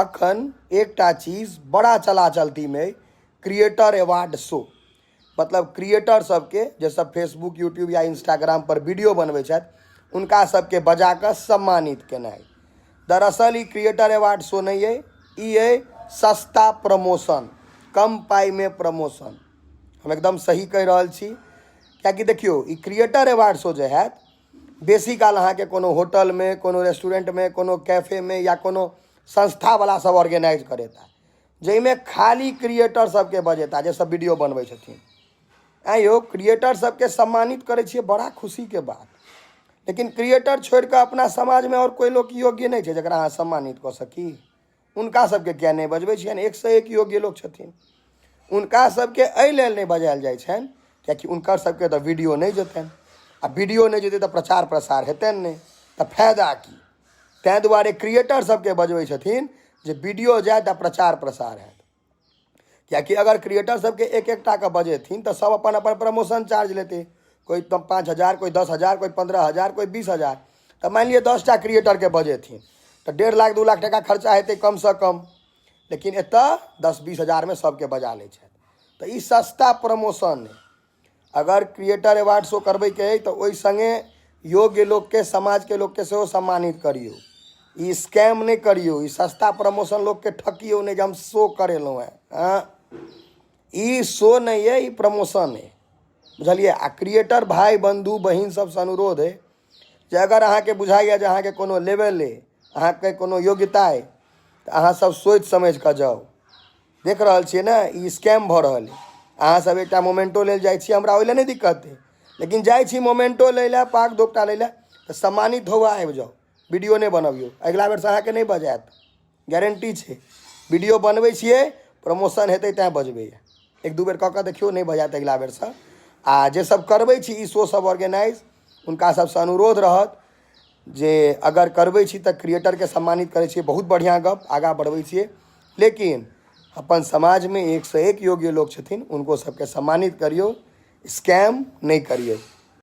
अखन एकटा चीज बड़ा चला चलतीमे अइ, क्रिएटर अवार्ड शो। मतलब क्रिएटर सबके, जे सब फेसबुक, यूट्यूब या इंस्टाग्राम पर वीडियो बनबै छथि, हुनका सबके बजा कऽ सम्मानित केनाइ। दरअसल ई क्रिएटर अवार्ड शो नहि अइ, ई अइ सस्ता प्रमोशन, कम पाइमे प्रमोशन। हम एकदम सही कहि रहल छी, किएकि देखियौ, ई क्रिएटर अवार्ड शो जे हैत, बेसी काल अहाँके कोनो होटलमे, कोनो रेस्टोरेंटमे, कोनो कैफेमे या कोनो संस्थावला सब ऑर्गेनाइज करेता, जाहिमे खाली क्रिएटर सबके बजेता, जे सब वीडियो बनबै छथिन। आँय यौ, क्रिएटर सबके सम्मानित करै छियै, बड़ा खुशीके बात, लेकिन क्रिएटर छोड़ि कऽ अपना समाजमे आओर कोइ लोक योग्य नहि छै जकरा अहाँ सम्मानित कऽ सकी? हुनका सबके किया नहि बजबै छियनि? एकसँ एक योग्य लोक छथिन। हुनका सबके एहि लेल नहि बजायल जाइ छनि कियाकि हुनकर सबके तऽ वीडियो नहि जेतनि, आ वीडियो नहि जेतै तऽ प्रचार प्रसार हेतनि नहि, तऽ फायदा की? ताहि दुआरे क्रिएटर सबके बजबै छथिन जे वीडियो जायत आ प्रचार प्रसार हैत। कियाकि अगर क्रिएटर सबके एक एकटाके बजेथिन तऽ सब अपन अपन प्रमोशन चार्ज लेतै, कोइ तऽ 5000, कोइ 10,000, कोइ 15,000, कोइ 20,000। तऽ मानि लिअ 10टा क्रिएटरके बजेथिन तऽ 1.5 लाख, 2 लाख टाका खर्चा हेतै कमसँ कम। लेकिन एतऽ 10-20 हजारमे सबके बजा लै छथि, तऽ ई सस्ता प्रमोशन अइ। अगर क्रिएटर अवार्ड शो करबैके अइ तऽ ओहि सङ्गे योग्य लोकके, समाजके लोकके सेहो सम्मानित करियौ। ई स्कैम नहि करियौ, ई सस्ता प्रमोशन लोकके ठकियौ नहि जे हम शो करेलहुँ हेँ। हँ, ई शो नहि अइ, ई प्रमोशन अइ, बुझलियै? आ क्रिएटर भाय बन्धु बहिन सबसँ अनुरोध अइ जे अगर अहाँके बुझाइए जे अहाँके कोनो लेवल अइ, अहाँके कोनो योग्यता अइ, तऽ अहाँ सब सोचि समझि कऽ जाउ। देख रहल छियै ने, ई स्कैम भऽ रहल अइ। अहाँ सब एकटा मोमेंटो लेल जाइ छी, हमरा ओहि लए नहि दिक्कत अइ, लेकिन जाइ छी मोमेंटो लै लए, पाग दोपटा लै लए, तऽ सम्मानित होउ आ आबि जाउ, वीडियो नहि बनबियौ। अगिला बेरसँ अहाँके नहि बजायत, गारंटी छै। वीडियो बनबै छियै, प्रमोशन हेतै तैँ बजबैए। एक दू बेर कऽ कऽ देखियौ, नहि बजायत अगिला बेरसँ। आ जे सब करबै छी ई शो सब ऑर्गेनाइज, हुनका सबसँ अनुरोध रहत जे अगर करबै छी तऽ क्रिएटरके सम्मानित करै छियै, बहुत बढ़िआँ गप, आगाँ बढ़बै छियै, लेकिन अपन समाजमे एकसँ एक योग्य लोक छथिन, हुनको सबके सम्मानित करियौ, स्कैम नहि करियौ।